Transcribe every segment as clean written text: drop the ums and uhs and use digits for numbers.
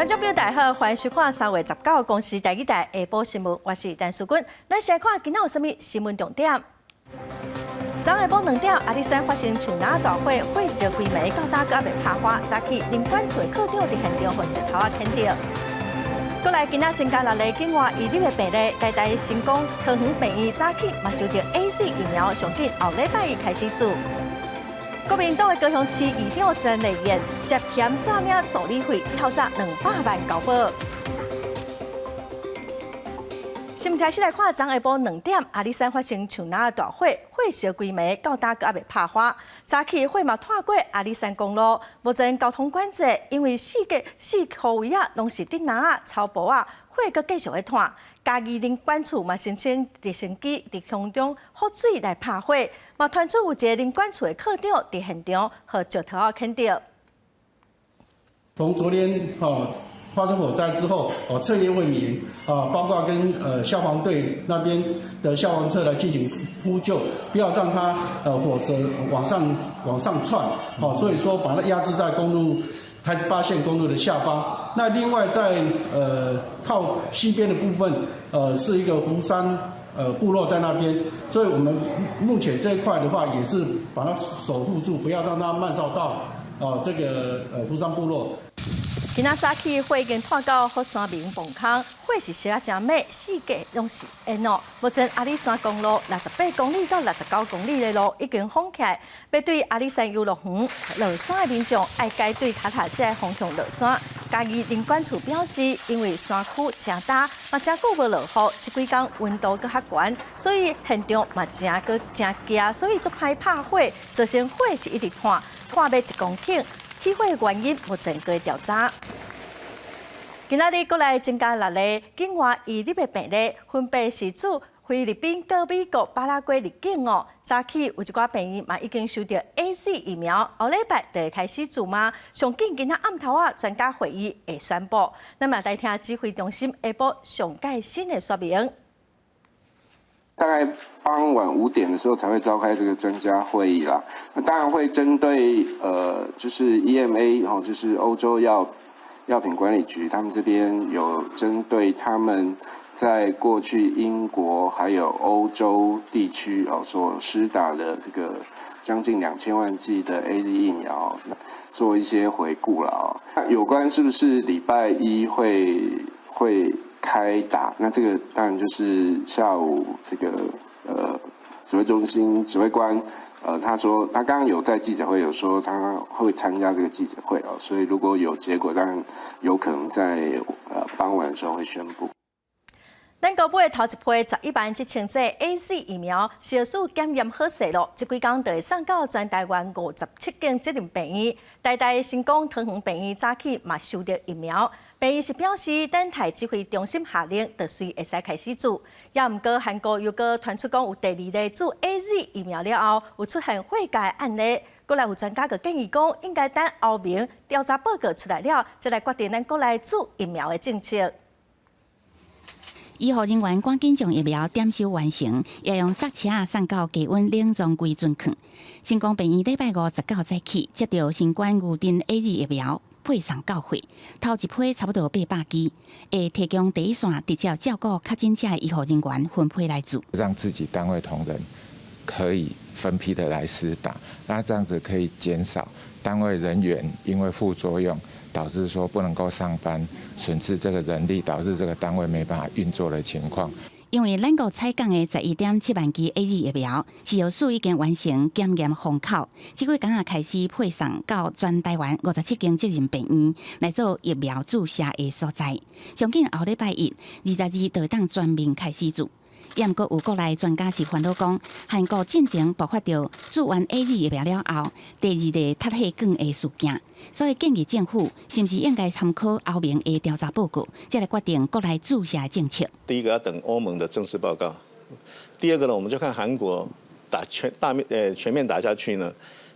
觀眾朋友大家好，歡迎收看3月19公視台語台下晡新聞，我是陳淑君。咱先來看今仔有啥物新聞重點。昨下晡2點，阿里山發生樹林大火，火燒規暝，到今閣猶未拍花。早起林管處的課長佇現場予石頭仔牽著。過來今仔增加六例境外移入的病例，台大成功桃園病院早起嘛收著 AZ 疫苗，上緊後禮拜一開始注。國民黨的高雄市議長陳麗燕涉嫌詐領助理費，透詐200萬交保。新聞開始來看，昨下晡2點，阿里山發生樹林大火，火燒規暝，到今閣猶未拍花。早起火嘛拖過阿里山公路，目前交通管制，因為四界四箍圍仔攏是竹林仔、草埔仔，火閣繼續咧拖。嘉義林管處嘛申請直升機佇空中覆水來拍火，嘛傳出有一个林管處的課長佇現場予石頭仔牽著。從昨天發生火災之後，哦，徹夜未眠，啊，包括跟消防隊那邊的消防車來進行呼救，不要讓它火舌往上竄，哦，所以說把它壓制在公路台18線公路的下方。那另外在靠西邊的部分，是一個湖山部落在那邊，所以我們目前這一塊的話，也是把它守護住，不要讓它漫燒到哦這個湖山部落。今仔早起火已經拖到福山明磅空，火是燒啊誠猛，四界攏是煙哦。目前阿里山公路68公里到69公里的路已經封起來，欲對阿里山遊樂園落山的民眾愛改對跤踏車方向落山。嘉義林管處表示，因為山區誠焦，嘛誠久無落雨，這幾工溫度閣較懸，所以現場嘛誠閣誠驚，所以足歹拍火，造成火是一直拖，拖欲1公頃。起火的原因目前閣調查。今仔日國內增加六例境外移入的病例，分別是自菲律賓、閣美國、巴拉圭入境哦。早起有一寡病院嘛已經收著 AZ 疫苗，後禮拜就會開始注嘛。上緊今仔暗頭仔專家會議會宣布。咱嘛來聽指揮中心下晡上蓋新的說明。大概傍晚5點的時候才會召開這個專家會議啦。那當然會針對就是 EMA 哦，就是歐洲藥品管理局，他們這邊有針對他們在過去英國還有歐洲地區哦所施打的這個將近2000萬劑的 AZ 疫苗，做一些回顧了啊。那有關是不是禮拜一會開打，那這個當然就是下午這個指揮中心指揮官他說他剛剛有在記者會有說他會參加這個記者會哦，所以如果有結果，當然有可能在傍晚的時候會宣布。咱國買的頭一批11萬7千劑 AZ 疫苗，小試檢驗好勢囉，這幾工就會送到全台灣57間責任病院。台大成功桃園病院早起嘛收著疫苗，病院是表示等待指揮中心下令，就隨會使開始注。也毋過韓國又閣傳出講有第二例注 AZ 疫苗了後，有出現血膠的案例。國內有專家就建議講，應該等歐盟調查報告出來了，再來決定咱國內注疫苗的政策。醫護人員趕緊將疫苗點收完成，也用剎車送到低溫冷藏櫃存囥。成功病院禮拜五19早起接著新冠預訂 AZ 疫苗配送到貨，頭一批差不多800劑，會提供第一線直接照顧確診者的醫護人員分批來注，讓自己單位同仁可以分批的來施打，那這樣子可以減少單位人員因為副作用導致說不能夠上班，損失這個人力，導致這個單位沒辦法運作的情況。因為咱國採購的11.7萬劑 AZ 疫苗，食藥署已經完成檢驗封口，這幾工仔開始配送到全台灣57間責任病院來做疫苗注射的所在。上緊後禮拜一，22就會當全面開始注。毋過有國內專家是煩惱講，韓國進前爆發著注完 AZ 疫苗了後，第二例脫血管的事件，所以建議政府是毋是應該參考歐盟的調查報告，再來決定國內注射的政策。第一個要等歐盟的正式報告，第二個呢，我們就看韓國打全大面全面打下去呢，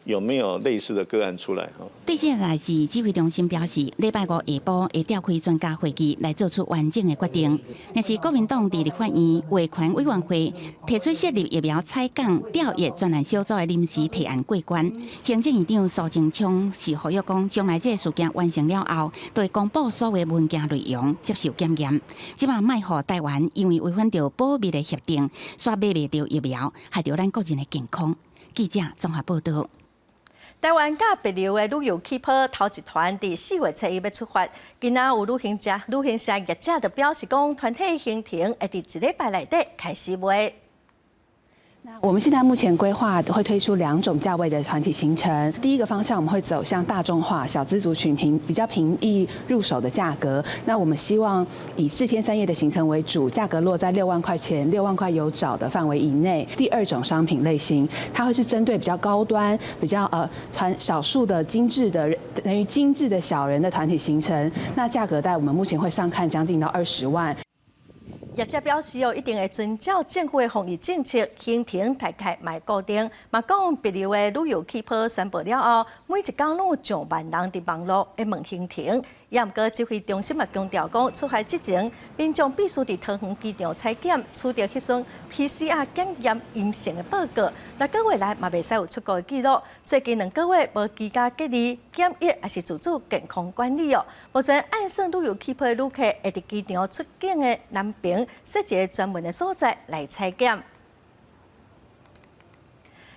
有沒有類似的個案出來？對這個代誌，指揮中心表示，禮拜五下晡會召開專家會議來做出完整的決定。若是國民黨佇立法院衛權委員會提出設立疫苗採購調閱專案小組的臨時提案過關，行政院長蘇貞昌是呼籲講，將來這個事件完成了後，就會公布所有文件內容，接受檢驗。這馬莫予台灣因為違反著保密的協定，煞買袂著疫苗，害著咱國人的健康。記者綜合報道。台灣佮帛琉的旅遊氣泡頭一團佇4月初一欲出發，今仔有旅行社業者就表示講，團體行程會佇一禮拜內底開始賣。那我們現在目前規劃會推出兩種價位的團體行程。第一個方向我們會走向大眾化、小資族群平比較平易入手的價格。那我們希望以4天3夜的行程為主，價格落在6萬塊錢、6萬塊有找的範圍以內。第二種商品類型，它會是針對比較高端、比較團少數的精緻的等於精緻的小人的團體行程。那價格帶我們目前會上看將近到20萬。業者表示哦，一定會遵照政府的防疫政策，行程大概嘛會固定。嘛講帛琉的旅遊氣泡宣布了後，每一工攏有上萬人佇網路會問行程。也毋過指揮中心嘛強調講，出發之前，民眾必須佇桃園機場採檢，取得核酸 PCR 檢驗陰性的報告。六個月內嘛袂使有出國的記錄。最近2個月無居家隔離檢疫，抑是自主健康管理哦。目前按算旅遊氣泡的旅客會佇機場出境的南爿設一個專門的所在來採檢。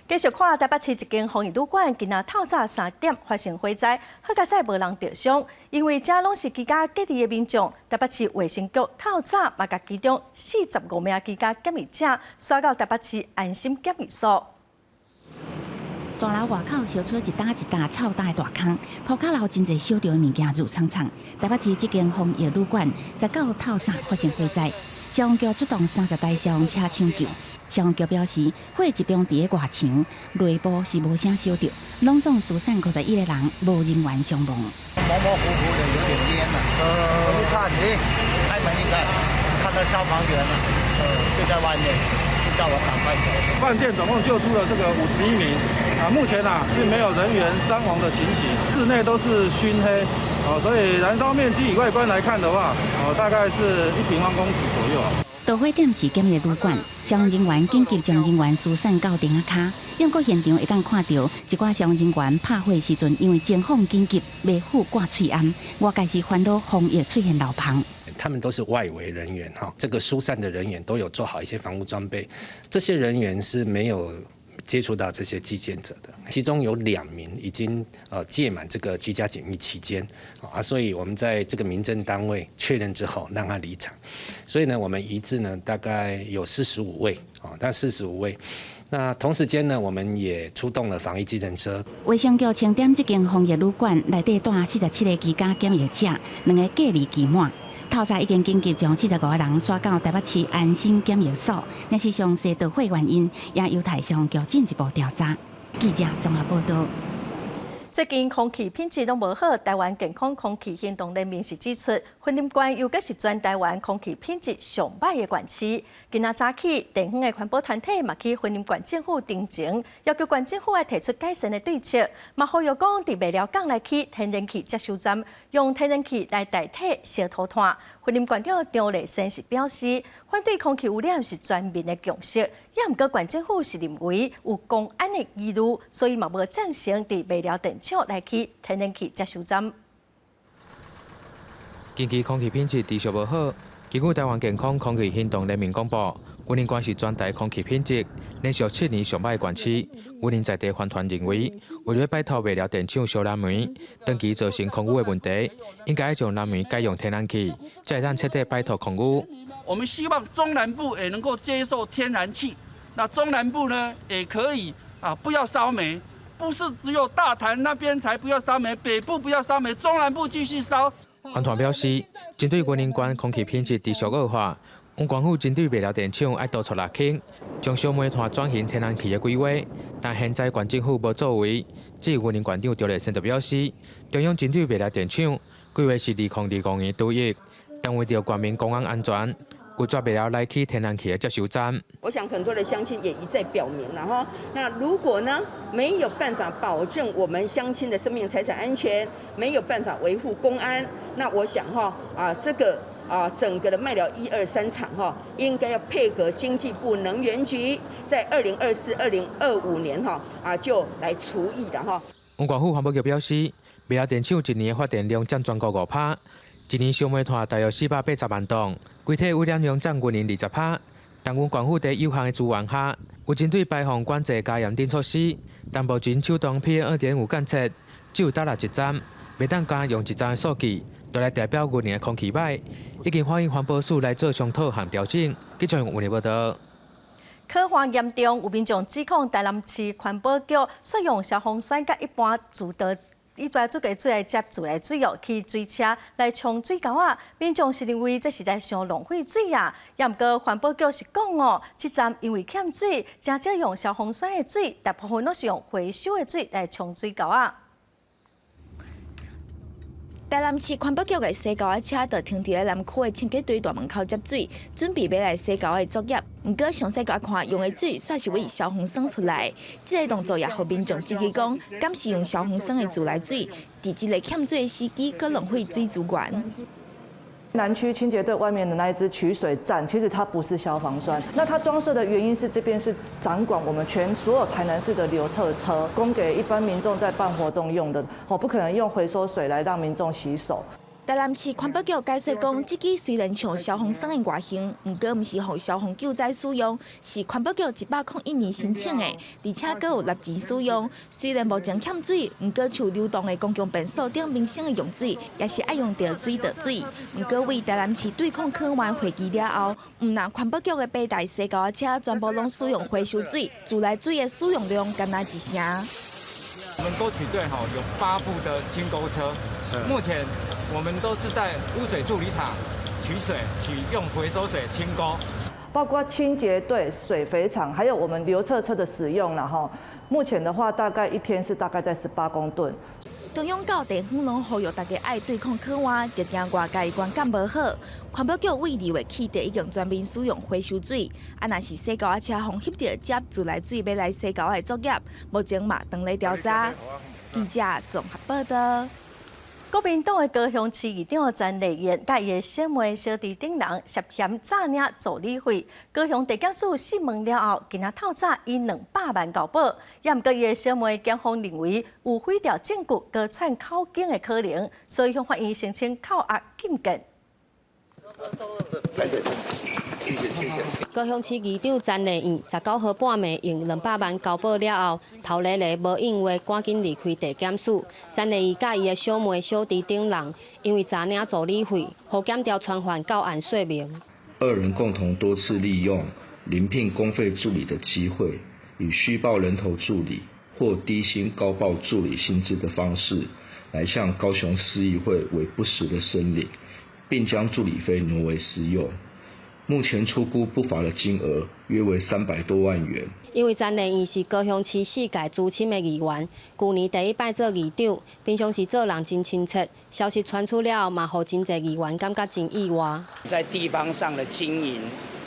繼續看台北市一間防疫旅館，今仔透早3點發生火災，好佳哉無人著傷，因為這攏是居家隔離的民眾。台北市衛生局透早嘛共其中45名居家檢疫者徙到台北市安心檢疫所。大樓外口燒出一焦一焦臭焦的大空，塗跤留真濟燒著的物件挐氅氅。台北市這間防疫旅館19透早發生火災，消防局出動30台消防車搶救。消防局表示，火集中佇咧外牆，內部是無啥燒著，攏總疏散51個人，無人員傷亡。模模糊糊的，有點煙了。我一看，咦，開門一看，看到消防員了，就在外面，就叫我趕快走。飯店總共救出了這個51名，啊，目前啊並沒有人員傷亡的情形，室內都是燻黑，哦，所以燃燒面積以外觀來看的話，哦，大概是1平方公尺左右。導火點是檢疫旅館，消防人員緊急將人員疏散到頂仔跤。不過現場會當看著一寡消防人員拍火時陣，因為情況緊急，袂赴掛喙罨，外界是煩惱防疫出現漏縫。他們都是外圍人員，哈，這個疏散的人員都有做好一些防護裝備，這些人員是沒有接觸到這些寄件者的，其中有2名已經屆滿這個居家檢疫期間，啊，所以我們在這個民政單位確認之後，讓他離場。所以呢，我們移置呢大概有四十五位，啊，但四十五位。那同時間呢，我們也出動了防疫計程車。衛生局清點這間防疫旅館內底蹛47個居家檢疫者，兩个隔離期滿。透早已經緊急將45個人徙到台北市安心檢疫所，若是詳細導火原因，也有待消防局進一步調查。記者綜合報道。最近空氣品質攏無好，台灣健康空氣行動聯盟是指出，雲林縣猶閣是全台灣空氣品質上䆀的縣市。今仔早起，地方的環保團體嘛去雲林縣政府陳情，要求縣政府愛提出改善的對策。嘛呼籲講，佇麥寮港來起天然氣接收站，用天然氣來代替燒塗炭。雲林縣長張麗善是表示，反對空氣污染是全民的共識。也毋過縣政府是認為有公安的疑慮，所以嘛無贊成佇麥寮電廠來起天然氣接收站。近期空氣品質持續無好，根據台灣健康空氣行動聯盟公布，雲林縣是全台空氣品質連續7年上䆀的縣市。雲林在地環團認為，為了擺脫麥寮電廠燒燃煤，長期造成空污的問題，應該將燃煤改用天然氣，才會當徹底擺脫空污。我們希望中南部也能夠接受天然氣，那中南部呢也可以啊，不要燒煤，不是只有大潭那邊才不要燒煤，北部不要燒煤，中南部繼續燒。環團表示，針對雲林縣空氣品質持續惡化，阮縣府針對麥寮電廠愛多出六輕，將燒煤炭轉型天然氣的規劃，但現在縣政府無作為。至於雲林縣長張麗善就表示，中央針對麥寮電廠規劃是2025年除役，但為著縣民公安安全，拒絕麥寮來起天然氣的接收站。我想很多的鄉親也一再表明了哈，那如果呢沒有辦法保證我們鄉親的生命財產安全，沒有辦法維護公安，那我想哈啊這個啊整個的麥寮一二三廠哈，應該要配合經濟部能源局，在2024、2025年哈啊就來除役的哈。縣府環保局表示，麥寮電廠一年的發電量佔全國5%，一年燒煤炭大約480萬噸，規體污染量佔雲林20%。但阮縣府佇有限的資源下，有針對排放管制加嚴等措施，但目前手動 PM 2.5檢測只有搭來一站，袂當干焦用一站的數據，就來代表雲林的空氣歹，已經反映環保署來做商討和調整。記者用報道。洘旱嚴重，有民眾指控台南市環保局使用消防栓佮一般自倒。一般做個水來接自來水哦，去水車來沖水溝仔！民眾是認為這實在傷浪費水啊。也毋過環保局是講哦，這站因為欠水，誠少用消防栓的水，大部分攏是用回收的水來沖水溝仔。台南市環保局的洗溝仔車就停佇咧南區的清潔隊大門口接水，準備欲來洗溝仔的作業。毋過詳細來看，用的水煞是佇消防栓出來，這个動作也予民眾質疑講，敢是用消防栓的自來水，佇這个欠水的時機，閣浪費水資源。南區清潔隊外面的那一支取水站，其實它不是消防栓。那它裝設的原因是，這邊是掌管我們全所有台南市的流廁車，供給一般民眾在辦活動用的，哦，不可能用回收水來讓民眾洗手。台南市環保局解釋講，這支雖然像消防栓的外形，毋過毋是予消防救災使用，是環保局101年申請的，而且閣有納錢使用。雖然目前欠水，毋過像流動的公共便所等民生的用水，也是愛用著水道水。毋過為台南市對抗洘旱會議了後，毋但環保局的白台洗溝仔車全部攏使用回收水，自來水的使用量干焦一成。我們溝渠隊吼有8部的清溝車，目前我們都是在污水處理廠取水，取用回收水清溝。包括清潔隊、水肥廠，還有我們流廁車的使用啦吼。目前的話，大概一天是大概在18公噸。中央到地方攏呼籲大家愛對抗洘旱，就驚外界觀感無好。環保局為2月起就已經全面使用回收水，啊，若是洗溝仔車予翕著接自來水欲來洗溝仔的作業，目前嘛當咧調查。記者綜合報道。國民黨的高雄市議長陳麗燕，佮伊的小妹小弟等人涉嫌詐領助理費。高雄地檢署訊問了後，今仔透早以200萬交保。也毋過伊的小妹檢方認為有毀掉證據、閣串口供的可能，所以向法院申請扣押禁見。謝謝謝謝。高雄市議長陳麗燕19號半暝用200萬交保了後，頭日日無應話，趕緊離開地檢署。陳麗燕佮伊的小妹、小弟等人，因為詐領助理費，予檢調傳喚到案說明。二人共同多次利用臨聘公費助理的機會，以虛報人頭助理或低薪高報助理薪資的方式，來向高雄市議會為不實的申領，並將助理費挪為私用。目前初估不法的金額約為300多萬元。因為陳麗燕是高雄市四屆資深的議員，舊年第一擺做議長，平常時做人真親切。消息傳出了後，嘛予真濟議員感覺真意外。在地方上的經營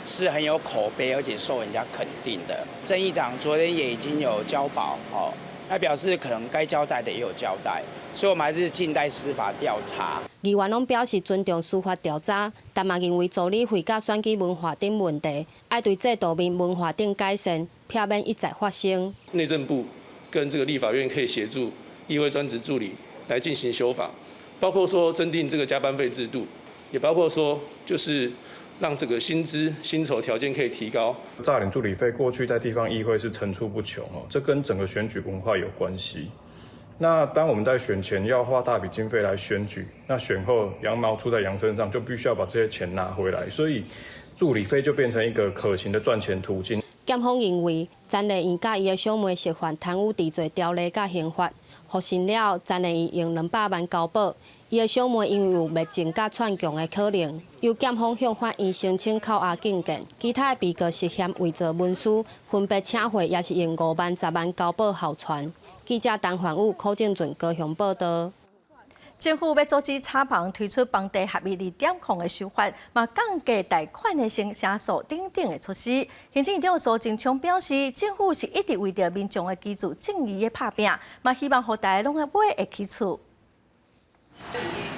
是很有口碑，而且受人家肯定的。曾議長昨天也已經有交保哦，那表示可能該交代的也有交代，所以我們還是靜待司法調查。議員攏表示尊重司法調查，但嘛認為助理費佮選舉文化等問題，愛對制度面文化頂改善，避免一再發生。內政部跟這個立法院可以協助議會專職助理來進行修法，包括說增訂這個加班費制度，也包括說就是讓這個薪資薪酬條件可以提高。詐領助理費過去在地方議會是層出不窮哦，這跟整個選舉文化有關係。那當我們在選前要花大筆經費來選舉，那選後羊毛出在羊身上，就必須要把這些錢拿回來，所以助理費就變成一個可行的賺錢途徑。檢方認為，陳麗燕佮伊的小妹涉犯貪污治罪條例佮刑法，複審了後，陳麗燕用200萬交保，伊的小妹因為有滅證佮串供的可能，由檢方向法院申請扣押禁見。其他的被告涉嫌偽造文書，分別請回也是用5萬、10萬交保候傳。記者陳焕武、柯正俊高雄報道。政府欲阻止炒房推出房地合一2.0的修法，嘛降低貸款的成數等等的措施。行政院長蘇貞昌表示，政府是一直為著民眾的居住正義咧拍拚，嘛希望予大家攏會買會起厝。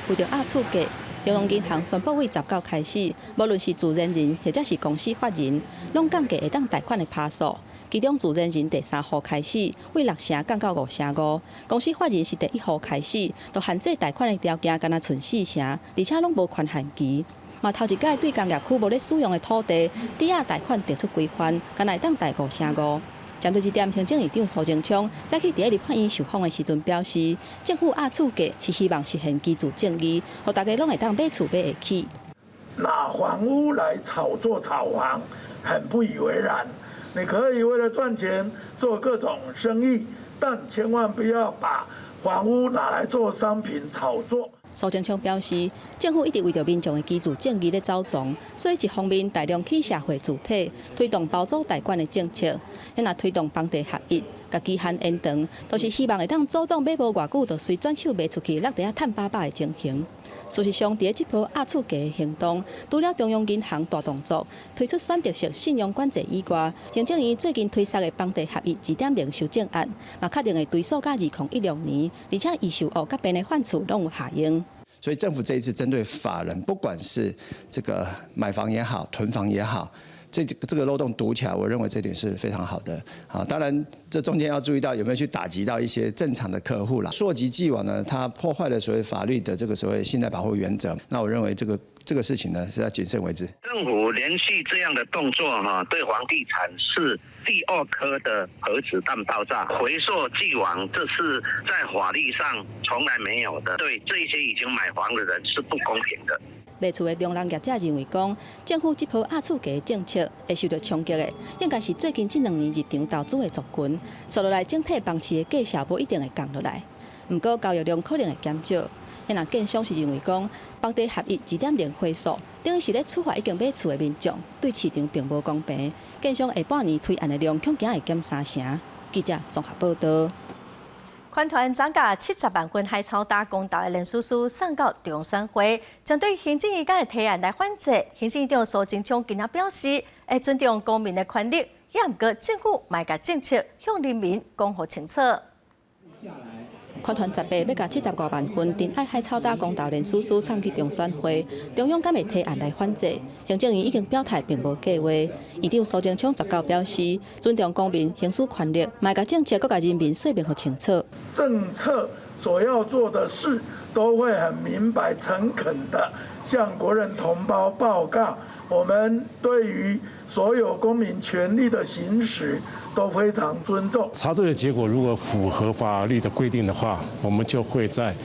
為著壓厝價，中央銀行宣布對19開始，無論是自然人或者是公司法人，攏降低會當貸款的趴數。其中自然人第三戶開始，對6成降到5成5；公司法人是第一戶開始，就限制貸款的條件，干焦賰4成，而且攏無寬限期。嘛頭一擺對工業區無咧使用的土地，抵押貸款提出規範，干焦會當貸5成5。針對這點，行政院長蘇貞昌早起佇咧立法院受訪的時陣表示，政府壓厝價是希望實現居住正義，予大家攏會當買厝買會起。拿房屋來炒作炒房，很不以為然。你可以為了賺錢做各種生意，但千萬不要把房屋拿來做商品炒作。蘇貞昌表示，政府一直為著民眾的居住正義咧走傱，所以一方面大量起社會主體，推動包租代管的政策，若推動房地合一，共期限延長，都是希望會當阻擋買無偌久就隨轉手賣出去，落地仔趁飽飽的情形。事實上，佇咧這波壓厝價的行動，除了中央銀行大動作推出選擇性信用管制以外，行政院最近推捒的房地合一2.0修正案，嘛確定會追溯到2016年，而且預售屋佮變的換厝攏有效應。所以政府這一次針對法人，不管是這個買房也好，囤房也好，這個漏洞堵起來，我認為這點是非常好的。啊，當然這中間要注意到有沒有去打擊到一些正常的客戶啦。溯及既往呢，它破壞了所謂法律的這個所謂信貸保護原則。那我認為這個事情呢是要謹慎為之。政府連續這樣的動作哈，對房地產是第二顆的核子彈爆炸。回溯既往，這是在法律上從來沒有的，對這些已經買房的人是不公平的。賣厝的中人業者認為講，政府這波壓厝價的政策會受到衝擊的，應該是最近這兩年入場投資的族群，紲落來整體房市的價數無一定會降落來。毋過交易量可能會減少。若建商是認為講，房地合一2.0回溯，等於是咧處罰已經買厝的民眾，對市場並無公平。建商下半年推案的量恐驚會減3成。記者綜合報導。環團漲價70萬份海草焦公投的連署書送到中選會，針對行政院的提案來反制。行政院長蘇貞昌今仔表示，會尊重公民的權利，也毋過政府嘛會共政策向人民講予清楚。環團十八欲共75萬份珍愛海草焦公投連署書送去中選會，中央敢會提案來反制？行政院已經表態並無計劃。院長蘇貞昌19表示，尊重公民行使權利，嘛會共政策閣共人民說明予清楚。政策所要做的事，都會很明白、誠懇的向國人同胞報告。我們對於所有公民權利的行使都非常尊重。查對的結果如果符合法律的規定的話，我們就會在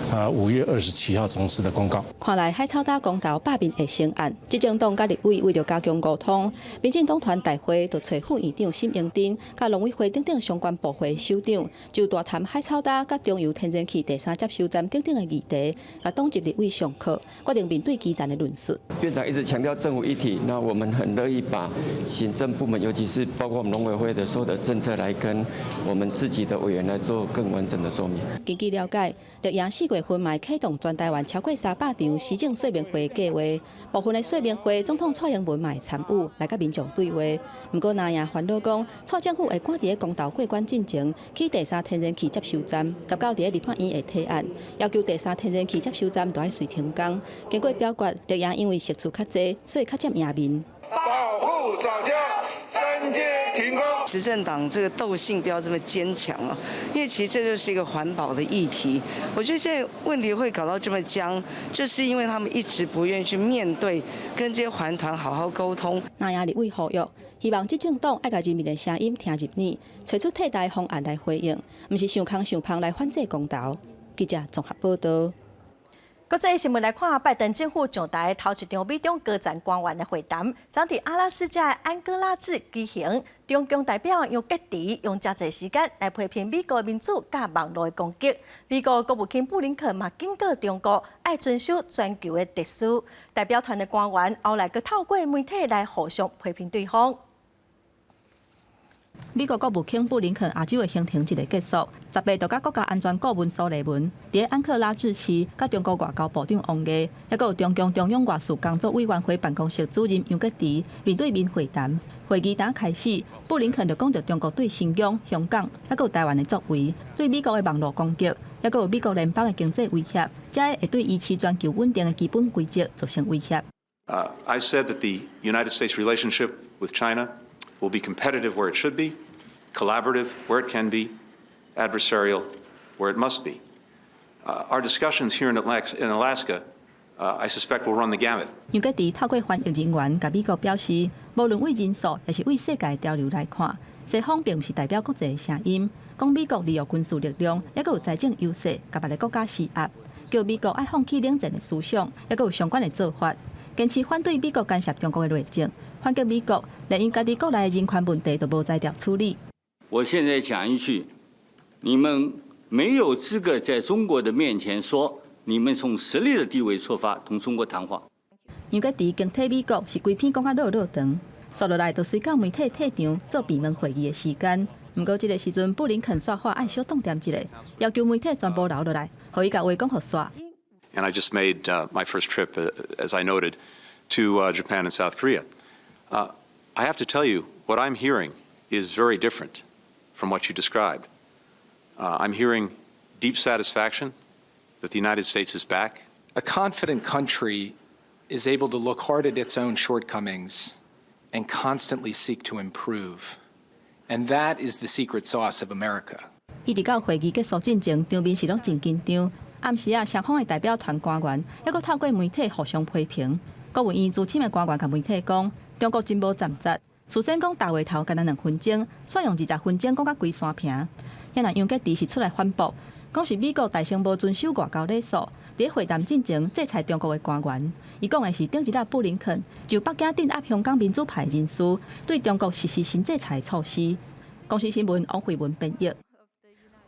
5月27號正式的公告。看來海草焦公投罷免會成案，執政黨佮立委為著加強溝通，民進黨團大會就揣副院長沈榮津、佮農委會等等相關部會首長，就大潭海草焦佮中油天然氣第三接收站等等的議題，共黨籍立委上課，決定面對基層的論述。院長一直強調政府一體，那我們很樂意把行政部門，尤其是包括我們農委會的所有的政策，來跟我們自己的委員來做更完整的說明。根據了解，綠營4月份嘛會啟動全台灣超過300場市政說明會計劃，部分的說明會總統蔡英文嘛會參與來佮民眾對話。毋過藍營煩惱講，蔡政府會趕佇咧公投過關進前，起第三天然氣接收站，19佇咧立法院會提案，要求第三天然氣接收站著愛隨停工。經過表決，綠營因為席次較濟，所以較佔贏面。保護藻礁，三接停工。執政黨這個鬥性不要這麼堅強哦，因為其實這就是一個環保的議題。我覺得現在問題會搞到這麼僵，就是因為他們一直不願意去面對，跟這些環團好好溝通。藍營立委呼籲，希望執政黨愛共人民的聲音聽入耳，揣出替代方案來回應，毋是想空想芳來反制公投。記者綜合報導。國際新聞來看，拜登政府上台頭一場美中高層官員的會談，昨佇阿拉斯加的安哥拉治舉行。中共代表楊潔篪用誠濟時間來批評美國民主佮網路的攻擊。美國國務卿布林肯嘛警告中國愛遵守全球的秩序。代表團的官員後來閣透過媒體來互相批評對方。美國國務卿布林肯亞洲的行程一个結束，18就佮國家安全顧問蘇利文佇安克拉治市佮中國外交部長王毅，抑閣有中共中央外事工作委員會辦公室主任楊潔篪面對面會談。會議剛開始，布林肯就講著中國對新疆、香港，抑閣有台灣的作為，對美國的網路攻擊，抑閣有美國聯邦的經濟威脅，這會對維持全球穩定的基本規則造成威脅。 I said that the United States relationship with China will be competitive where it should be, collaborative where it can be, adversarial where it must be. Our discussions here in Alaska, I suspect, will run the gamut. 楊潔篪透過翻譯人員共美國表示，無論對人數，抑是對世界潮流來看，西方並毋是代表國際的聲音。講美國利用軍事力量，抑閣有財政優勢，共別个國家施壓，叫美國愛放棄冷戰的思想，抑閣有相關的做法，堅持反對美國干涉中國的內政，反擊美國連𪜶家己國內的人權問題都無才調處理。我現在講一句，你們沒有資格在中國的面前說你們從實力的地位出發同中國談話。楊潔篪攻體美國是規篇講甲落落長，紲落來就隨到媒體退場做閉門會議的時間。毋過這个時陣，布林肯煞話愛小擋恬一下，要求媒體全部留落來，予伊共話講予煞。 And I just made my first trip, as I noted, to Japan and South Korea. I have to tell you, what I'm hearing is very different from what you described. I'm hearing deep satisfaction that the United States is back. A confident country is able to look hard at its own shortcomings and constantly seek to improve. And that is the secret sauce of America. 一直到會議結束進前，場面是攏真緊張。暗時啊，雙方的代表團官員抑閣透過媒體互相批評。國務院資深的官員共媒體講，中國真無站節，事先講大話頭干焦2分鐘，煞用20分鐘講甲規山坪。遐若楊潔篪是出來反駁，講是美國大聲無遵守外交禮數，佇會談進前制裁中國的官員。伊講的是頂一禮布林肯就北京鎮壓香港民主派人士，對中國實施新制裁措施。公視新聞王慧文編譯。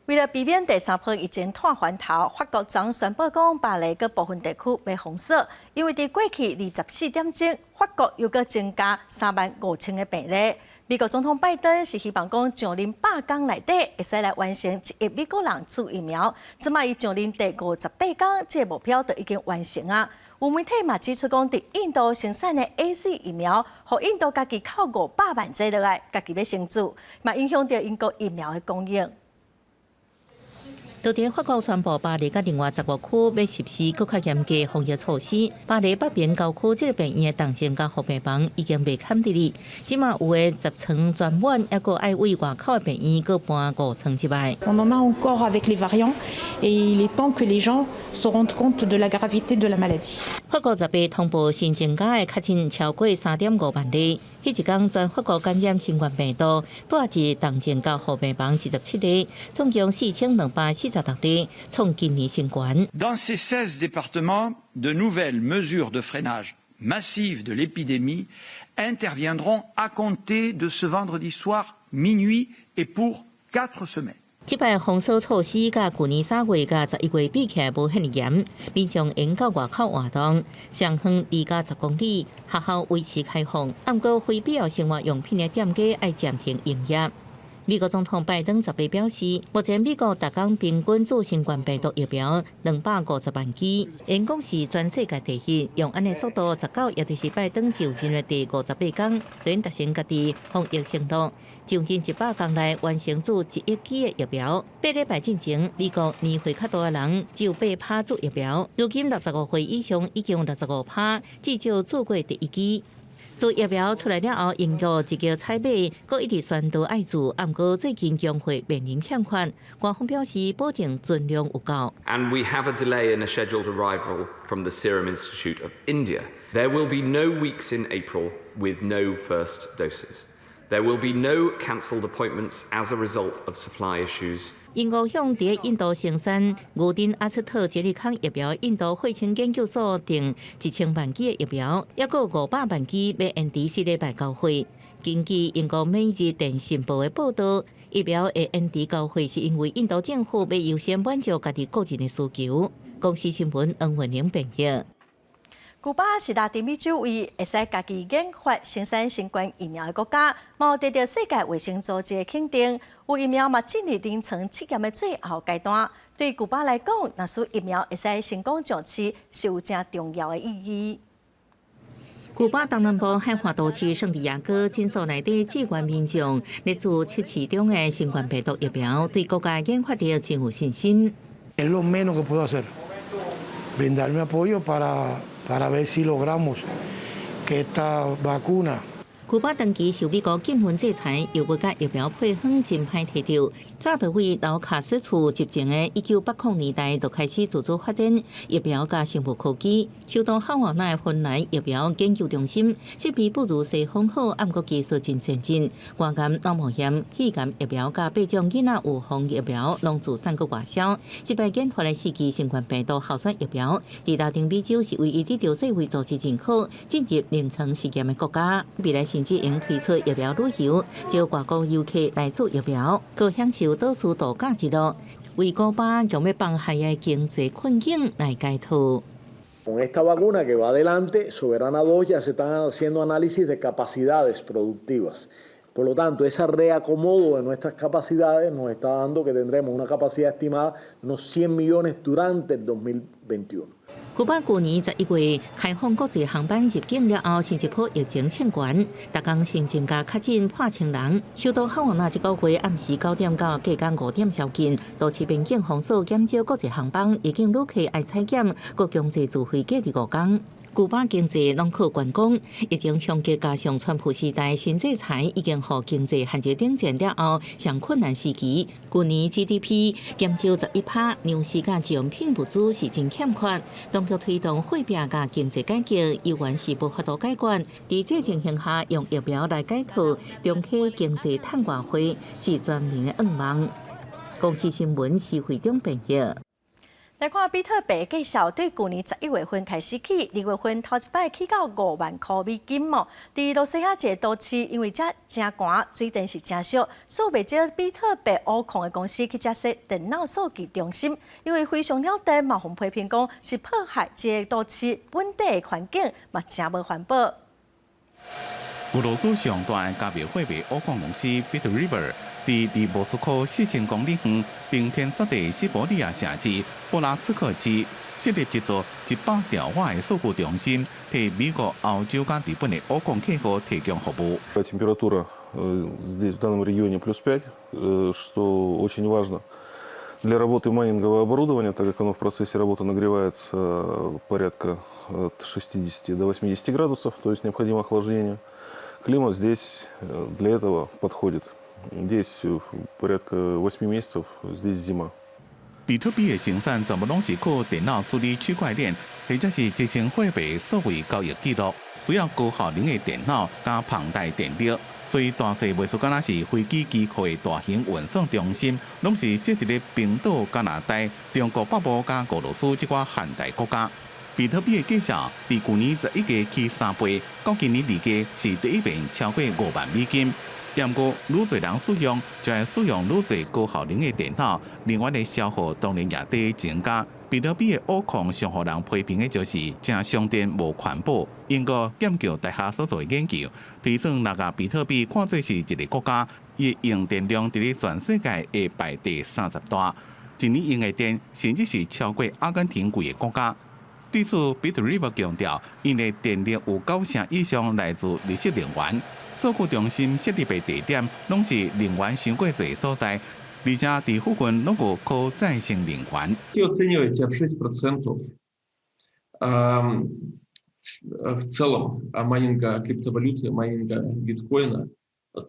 為了避免第三波疫情拖翻頭，法國昨宣布講巴黎閣部分地區欲封鎖，因為佇過去24點鐘，法國又閣增加3萬5千个病例。美國總統拜登是希望講上任100天內底會使來完成1億美國人注疫苗，這擺伊上任第58天，這个目標就已經完成啊。有媒體嘛指出講，佇印度生產的 AZ 疫苗，予印度家己扣500萬劑落來，家己欲先注，嘛影響著英國疫苗的供應。昨日法國宣布，巴黎佮另外15區欲實施閣較嚴格防疫措施。巴黎北邊郊區這个病院的重症監護病房已經袂堪得哩，這馬有的10床全滿，抑閣愛對外口的病院閣搬5床入來。 On en a encore avec les variants et il est temps que les gens se rendent compte de la gravité de la maladie. 法國18通報新增加的確診超過3.5萬例，彼一工全法國感染新冠病毒，蹛佇重症監護病房27例，總共4246例，創今年新高。 Dans ces 16 départements, de nouvelles mesures de freinage massives de l'épidémie interviendront à compter de ce vendredi soir minuit et pour 4 semaines. 這擺封鎖措施佮舊年3月佮11月比起來無遐爾嚴，民眾會到外口活動，上遠2到10公里，學校維持開放，毋過非必要生活用品的店家愛暫停營業。美國總統拜登18表示，目前美國逐工平均注新冠病毒疫苗250萬劑，𪜶講是全世界第一。用按呢速度，19，也就是拜登就任的第58天，等於達成家己防疫承諾，上任100天內完成注1億劑的疫苗。8禮拜進前，美國年歲較大的人只有8趴注疫苗，如今65歲以上已經有65趴，至少注過第一劑。注疫苗出來了後，英國積極採買，閣一直宣導愛注，毋過最近供貨面臨欠缺，官方表示保證盡量有夠。 And we have a delay in a scheduled arrival from the Serum Institute of India. There will be no weeks in April with no first doses. There will be no cancelled appointments as a result of supply issues. 英國向佇印度生產牛津阿斯特捷利康疫苗，印度血清研究所訂1000萬劑的疫苗，抑閣500萬劑欲延遲4禮拜交貨。根據英國每日電訊報的報導，疫苗會延遲交貨是因為印度政府欲優先滿足家己個人的需求。公視新聞黃文玲編譯。古巴是拉丁美洲唯一會使家己研發生產新冠疫苗的國家，嘛有得著世界衛生組織的肯定。有疫苗嘛進入臨床試驗的最後階段。對古巴來講，若是疫苗會使成功上市，是有誠重要的意義。古巴東南部海岸都市聖地亞哥診所內底志願民眾咧注測試中的新冠病毒疫苗，對國家研發力真有信心。 Es lo menos que puedo hacer, brindar mi apoyo para ver si logramos que esta vacuna 古巴長期受美國禁運制裁，藥物佮疫苗配方真歹提著。早佇位老卡斯楚執政的1980年代就開始自主發展疫苗佮生物科技，首都哈瓦那的芬蘭疫苗研究中心設備不如西方好，毋過技術真先進。肝癌、腦膜炎、肺癌疫苗佮八種囡仔預防疫苗攏自產閣外銷。這擺研發的四劑新冠病毒候選疫苗，佇拉丁美洲是唯一得著世衛組織認可進入臨床試驗的國家。未來甚至會推出疫苗旅遊，招外國遊客來注疫苗，閣享受島嶼度假一樂，為古巴強欲放海的經濟困境來解套。 Con esta vacuna que va adelante, Soberana 2, ya se están haciendo análisis de capacidades productivas. Por lo tanto, ese reacomodo de nuestras capacidades nos está dando que tendremos una capacidad estimada de unos 100 millones durante el 2021. 古巴舊年11月開放國際航班入境了後，新一波疫情衝懸，逐工新增加確診破千人。首都哈瓦那這個月暗時9點到隔工5點宵禁，都市邊境封鎖，減少國際航班，入境旅客愛採檢，閣強制自費隔離5工。古巴經濟攏靠觀光，疫情衝擊加上川普時代新制裁，已經予經濟陷入冷戰了後上困難時期。舊年 GDP 減少11趴，糧食佮日用品物資是真欠缺。當局推動貨幣佮經濟改革，猶原是無法度解決。佇這情形下，用疫苗來解套，重啟經濟趁外匯是全民的願望。公視新聞施惠中編譯。來看比特幣價數，對舊年11月份開始起，2月份頭一擺起到5萬箍美金哦。佇羅西亞一个都市，因為遮誠寒，水電是誠俗，所以袂少比特幣挖礦的公司去遮設電腦數據中心，因為非常了電，嘛予批評講是破壞這个都市本地的環境，嘛誠無環保。俄羅斯上大加密貨幣挖礦公司 BitRiver，佇離莫斯科4000公里遠、冰天雪地西伯利亞城市布拉茨克市設立一座100兆瓦的數據中心，替美國、歐洲佮日本的挖礦客戶提供服務。 Температура здесь в данном регионе плюс 5, что очень важно для работы майнингового оборудования, так как оно в процессе работы нагревается порядка от 60 до 80 градусов, то есть необходимо охлаждение. Климат здесь для этого подходит. Здесь порядка 8 месяцев, здесь зима. 比特幣的生產全部攏是靠電腦處理區塊鏈，或者是集成貨幣數位交易記錄，需要高效能的電腦佮龐大電力。所以大細袂輸敢若是飛機機庫的大型運算中心，攏是設佇咧冰島、加拿大、中國北部佮俄羅斯這寡現代國家。比特幣的價數佇舊年11月起3倍，到今年2月是第一遍超過5萬美金。毋過，愈濟人使用，就愛使用愈濟高效能的電腦，能源的消耗當然也佇增加。比特幣的挖礦上予人批評的就是誠傷電無環保。英國劍橋大學所做的研究，推算若共比特幣看做是一个國家，伊用電量佇咧全世界會排第30大，一年用的電甚至是超過阿根廷規个國家。對此，BitRiver 強調，𪜶的電力有九成以上來自綠色能源。數據中心設立的地點，攏是能源傷過濟所在，而且佇附近攏有可再生能源。 Оцениваете в 6% в целом майнинга криптовалюты, майнинга биткоина,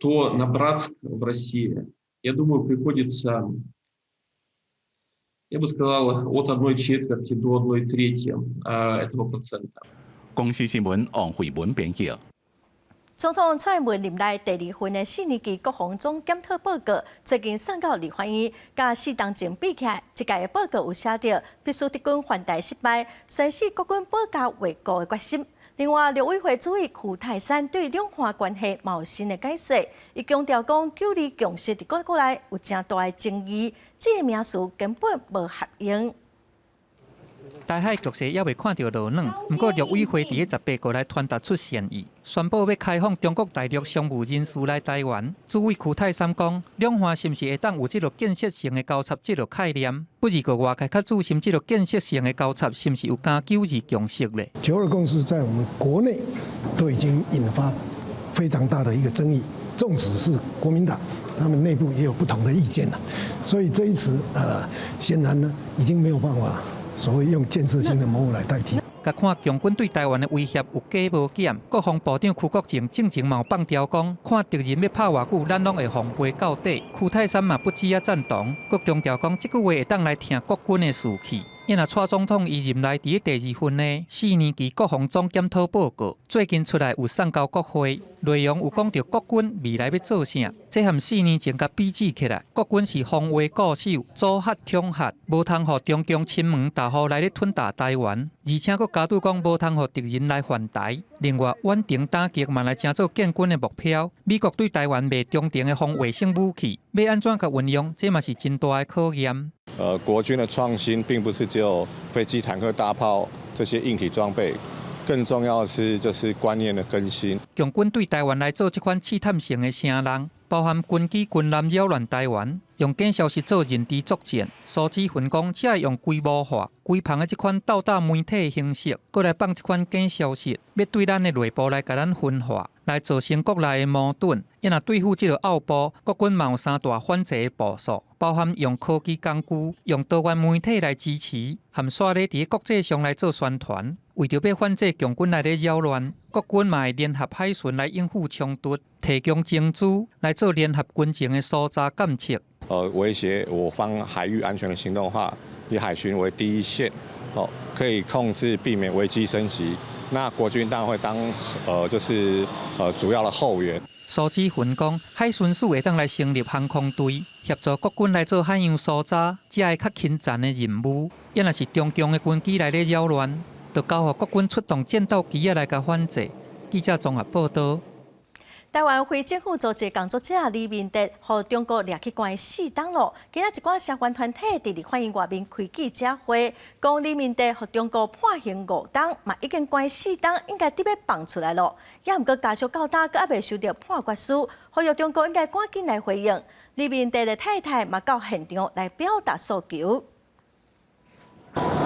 то на Братск в России, я думаю, приходится, я бы сказал, от одной четверти до одной трети этого процента. 公視新聞王慧文編譯。總統蔡英文任內第二份的四年期國防總檢討報告，最近送到立法院，佮四冬前比起來，這屆的報告有寫著必須敵軍犯台失敗，宣示國軍保家衛國的決心。另外，陸委會主委邱太三對兩岸關係嘛有新的解說，伊強調講九二共識佇國內有誠大的爭議，這个名詞根本無合用。台海局勢猶未看著落軟，毋過陸委會佇咧18號來傳達出善意，宣布欲開放中國大陸商務人士來台灣。主委區泰三講，兩岸是毋是會當有這个建設性的交叉這个概念？不而過外界較注心這个建設性的交叉，是毋是有加九二共識咧？九二共識在我們國內都已經引發非常大的一個爭議，縱使是國民黨，他們內部也有不同的意見啦。所以這一次，顯然呢，已經沒有辦法所謂用建設性的模糊來代替。共看共軍對台灣的威脅有加無減？國防部長邱國正進前嘛有放調講，看敵人欲拍偌久，咱攏會防備到底。區泰三嘛不止仔贊同，閣強調講，這句話會當來疼國軍的士氣。伊若蔡總統伊任內佇咧第二份的4年期國防總檢討報告，最近出來有送交國會，內容有講著國軍未來欲做啥，這和4年前共比較起來，國軍是防衛固守、阻嚇恐嚇，無通予中共侵門踏戶來咧吞併台灣，而且閣加注講無通予敵人來犯台。另外，遠程打擊嘛來成做建軍的目標。美國對台灣賣中程的防衛性武器，欲按怎共運用，這嘛是真大的考驗。國軍的創新並不是只有飛機、坦克、大炮這些硬體裝備，更重要的是就是觀念的更新。共軍對台灣來做這款試探性的聲浪，包含軍機、軍艦擾亂台灣，用假消息做認知作戰。蘇志雲講，這會用規模化、規帆的這款鬥打媒體的形式，閣來放這款假消息，欲對咱的內部來共咱分化，來造成國內的矛盾。伊若對付這个奧步，國軍嘛有三大反制的部署，包含用科技工具、用多元媒體來支持，含煞咧佇國際上來做宣傳。為著欲反制共軍來咧擾亂，國軍嘛會聯合海巡來應付衝突，提供情資來做聯合軍情的搜查監測。威脅我方海域安全的行動的話，以海巡為第一線，哦，可以控制避免危機升級。那國軍當然會當，就是主要的後援。蘇志雲講，海巡署會當來成立航空隊，協助國軍來做海洋搜查，這个較輕層的任務。伊若是中共的軍機來咧擾亂，就交予國軍出動戰鬥機仔來共反制。記者綜合報導。台灣非政府組織工作者李明哲，予中國掠去關4冬囉。今仔一寡相關團體佇立法院外面開記者會，講李明哲予中國判刑5冬，嘛已經關4冬，應該得欲放出來囉。也毋過家屬到今閣猶未收著判決書，呼籲中國應該趕緊來回應。李明哲的太太嘛到現場來表達訴求。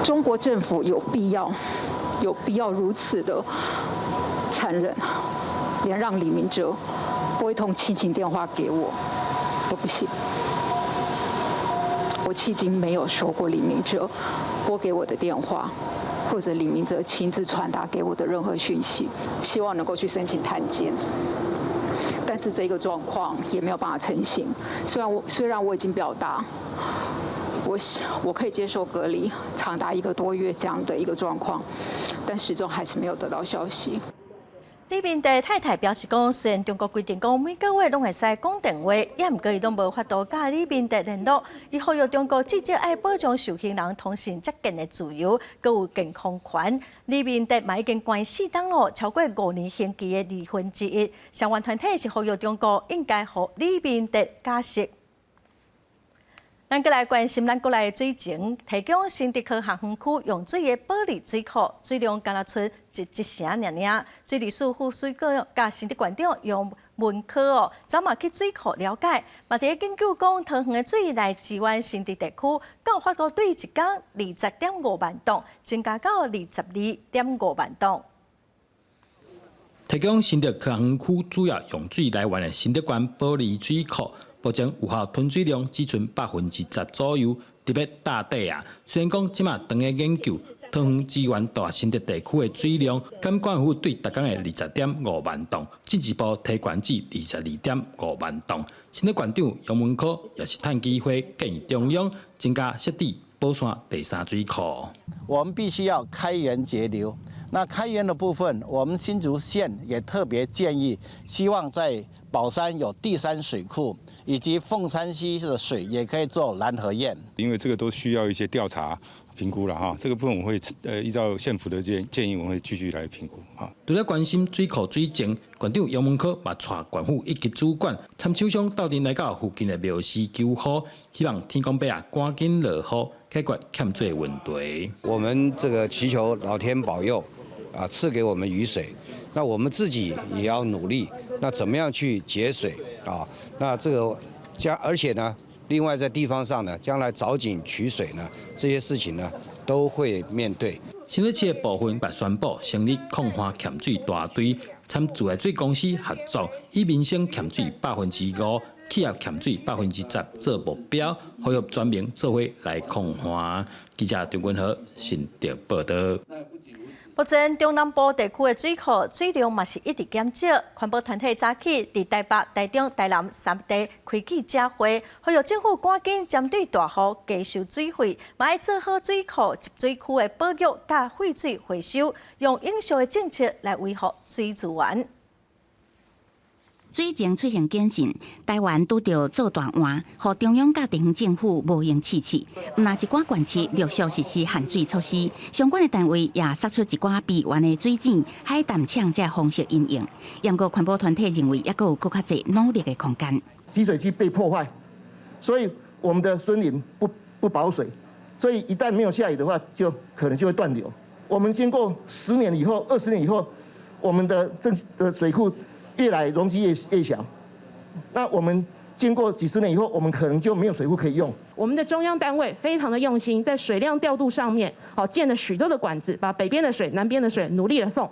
中國政府有必要如此的殘忍，連讓李明哲撥一通親情電話給我都不行。我迄今沒有收過李明哲撥給我的電話，或者李明哲親自傳達給我的任何訊息，希望能夠去申請探監，但是這個狀況也沒有辦法成行。雖然我已經表達，我可以接受隔離長達一個多月這樣的一個狀況，但始終還是沒有得到消息。李明哲太太表示講，雖然中國規定講每個月攏會使講電話，也毋過伊攏無法度佮李明哲聯絡。伊呼籲中國至少愛保障受刑人通訊接見的自由，閣有健康權。李明哲嘛已經關4冬囉，超過5年刑期的二分之一。相關團體是呼籲中國應該予李明哲假釋。咱閣來關心咱國內的水情，提供新竹科學園區用水的保里水庫水量敢若賰一成爾爾。水利署副署長佮新竹縣長楊文科哦，昨嘛去水庫了解，嘛佇咧研究講桃園的水來支援新竹地區，敢有法度對一工20.5萬噸，增加到22.5萬噸。提供新竹科學園區主要用水來源的新竹縣保里水庫，目前有效吞水量只賰10%左右，特別大底啊。雖然講這馬當咧研究桃園支援大新竹地區的水量，減縣府對逐工的20.5萬噸，進一步提懸至22.5萬噸。新竹縣長楊文科也是趁機會建議中央增加設置寶山第三水庫。我們必須要開源節流。那開源的部分，我們新竹縣也特別建議，希望在寶山有第三水庫，以及鳳山溪的水也可以做攔河堰。因為這個都需要一些調查評估了哈，這個部分我會依照縣府的建議，我會繼續來評估啊。除了關心水庫水情，縣長楊文科嘛帶縣府一級主管參首相鬥陣來到附近的廟司求雨，希望天公伯啊趕緊落雨，解決欠水問題。我們這個祈求老天保佑，啊，賜給我們雨水。那我們自己也要努力。那怎麼樣去節水啊？那這個將而且呢，另外在地方上呢，將來鑿井取水呢，這些事情呢，都會面對。新北市的部分也宣布成立抗旱欠水大隊，參自來水公司合作，以民生欠水5%，企業欠水10%做目標，呼籲全民做伙來抗旱。記者張君和新竹報道。目前中南部地區的水庫水量嘛是一直減少，環保團體早起佇台北、台中、台南三地開記者會，呼籲政府趕緊針對大雨加收水費，嘛愛做好水庫集水區的保育佮廢水回收，用永續的政策來維護水資源。水情出現警訊，台灣拄著做大旱，予中央佮地方政府無閒試試。毋但一寡縣市陸續實施限水措施，相關的單位也釋出一寡備援的水井、海淡廠這方式應用。毋過環保團體認為，猶閣有閣較濟努力的空間。集水區被破壞，所以我們的森林不保水，所以一旦沒有下雨的話，就可能就會斷流。我們經過10年以後、20年以後，我們的這的水庫越來容積越小，那我們經過幾十年以後，我們可能就沒有水庫可以用。我們的中央單位非常的用心，在水量調度上面，好建了許多的管子，把北邊的水、南邊的水努力的送。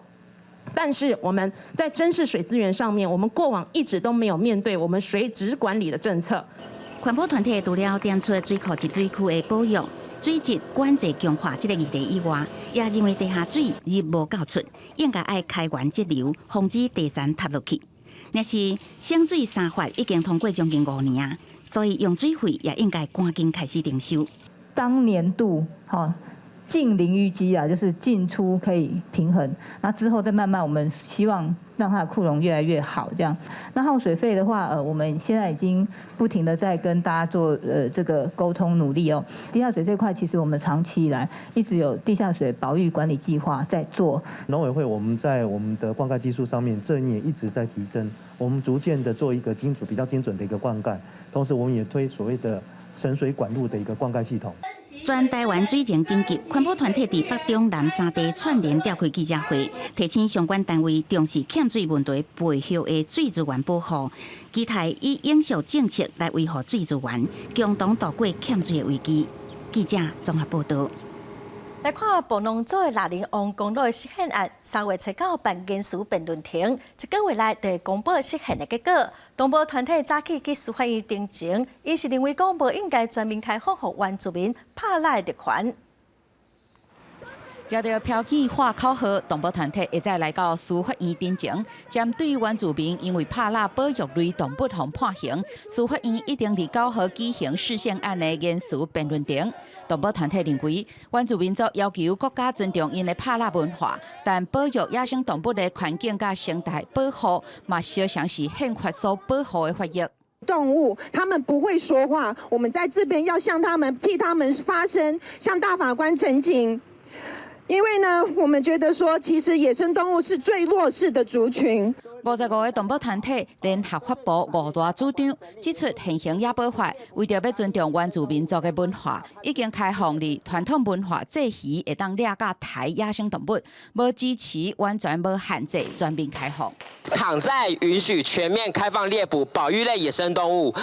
但是我們在珍視水資源上面，我們過往一直都沒有面對我們水質管理的政策。環保團體除了點出水庫集水區的保育、水質管制強化這個議題以外，也認為地下水入無夠出，應該愛開源節流，防止地層塌落去。若是省水三法已經通過將近5年啊，所以用水費也應該趕緊開始徵收。當年度吼淨零淤積啊，就是進出可以平衡，那之後再慢慢，我們希望讓它的庫容越來越好，這樣。那耗水費的話，我們現在已經不停的在跟大家做這個溝通努力哦。地下水這塊，其實我們長期以來一直有地下水保育管理計劃在做。農委會我們在我們的灌溉技術上面，這一年一直在提升，我們逐漸的做一個精準、比較精準的一個灌溉，同時我們也推所謂的省水管路的一個灌溉系統。全台灣水情緊急，環保團體佇北中南三地串聯召開記者會，提醒相關單位重視欠水問題背後的水資源保護，期待以永續政策來維護水資源，共同渡過欠水的危機。記者綜合報道。來看布農族的樂仁王公路的釋憲案，3月初9辦言詞辯論庭，一個月內就會公布釋憲的結果。動保團體早起去司法院陳情，𪜶是認為講無應該全面開放予原住民拍獵的特權。舉著標記喊口號，動保團體會再來到司法院陳情，針對原住民因為拍獵保育類動物予判刑，司法院一定佇9號舉行釋憲案的言詞辯論庭。動保團體認為，原住民族要求國家尊重𪜶的拍獵文化，但保育野生動物的環境佮生態保護，嘛相仝是憲法所保護的法益。動物，他們不會說話，我們在這邊要向他們替他們發聲，向大法官陳情。因為呢，我們覺得說，其實野生動物是最弱勢的族群。 55個動保團體聯合發布五大主張，指出現行野保法為著欲尊重原住民族的文化，已經開放佇傳統文化祭魚會當掠佮刣野生動物，無支持完全無限制全面開放。倘再允許全面開放獵捕保育類野生動物，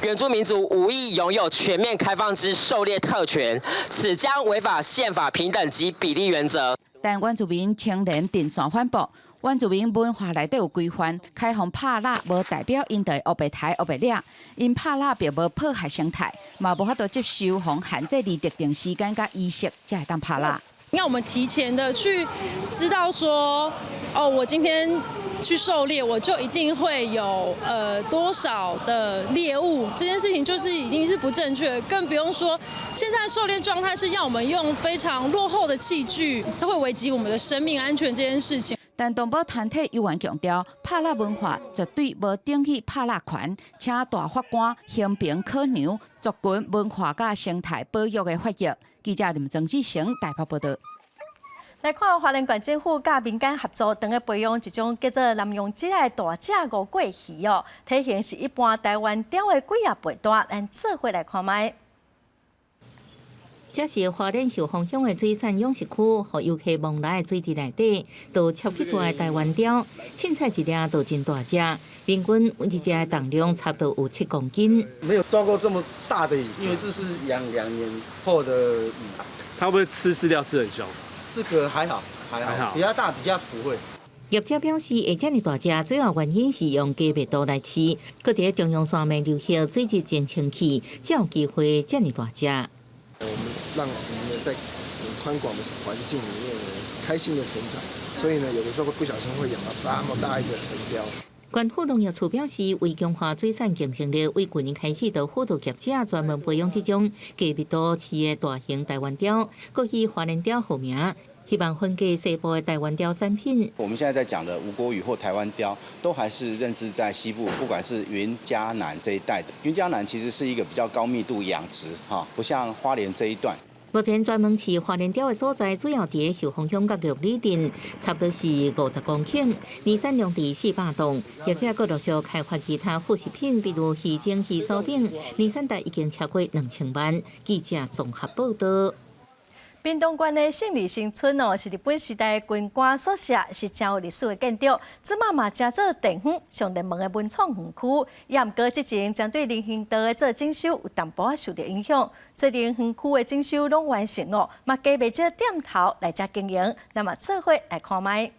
原住民族無意擁有全面開放之狩獵特權，此將違反憲法平等及比例原則。但原住民青年陣線反駁。原住民文化內底有規範，開放拍獵無代表𪜶就會烏白刣烏白掠，𪜶拍獵並無破壞生態，嘛無法度接受予限制佇特定時間佮儀式才會當拍獵。那我們提前的去知道說，哦，我今天去狩獵，我就一定會有多少的獵物，這件事情就是已經是不正確，更不用說現在狩獵狀態是要我們用非常落後的器具，這會危及我們的生命安全這件事情。但動保團體猶原強調，拍獵文化絕對無等於拍獵權，請大法官衡平考量族群文化佮生態保育的法益。記者林曾志成台北報道。來看花蓮縣政府佮民間合作，當咧培養一種叫做南洋鯽仔的大隻吳桂魚哦，體型是一般台灣釣的幾仔倍大，咱做伙來看覓。這是花蓮壽豐鄉的水產養殖區，予遊客往來的水池內底，都超級大的台灣鯛，凊彩一隻都真大隻，平均每一隻的重量差不多有7公斤。沒有抓過這麼大的魚，因為這是養2年後的魚。它會不會吃飼料吃很兇？這個還好，還好，比較大比較不會。業者表示，會遮爾大隻，主要原因是用低密度來飼，閣佇中央山脈流域水質真清氣，才有機會遮爾大隻。我們讓魚呢在很寬廣的環境裡面呢，開心的成長，所以呢，有的時候會不小心會養到這麼大一個神鯛。縣府農業處表示，為強化水產競爭力，為去年開始就輔導業者專門培養這種低密度飼的大型台灣鯛，閣以花蓮鯛號名，希望分給西部的台灣鯛產品。我們現在在講的吳郭魚或台灣鯛，都還是認知在西部，不管是雲嘉南這一帶的。雲嘉南其實是一個比較高密度養殖，哈，不像花蓮這一段。目前專門飼花蓮鯛的所在，主要佇壽豐鄉佮玉里鎮，差不多是50公頃，年產量佇400噸。業者閣陸續開發其他副食品，比如魚精、魚酥等，年產值已經超過2000萬。記者綜合報道。屏東縣的勝利新村哦，是日本時代軍官宿舍，是誠有歷史的建築。這馬嘛成做地方上熱門的文創園區。也毋過，這前針對人行道的做整修有淡薄仔受著影響。最近園區的整修攏完成咯，嘛加袂少店頭來遮經營。那麼做伙來看覓。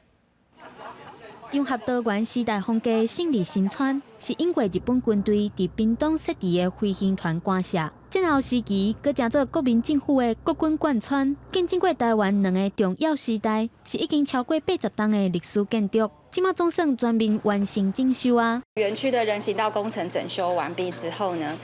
融合多元時代風格的勝利新村，是英國日本軍隊佇屏東設置的飛行團官舍。戰後時期，閣成做國民政府的國軍貫穿，見證過台灣兩个重要時代，是已經超過80冬的歷史建築。這馬總算全面完成整修啊！園區的人行道工程整修完畢之後呢，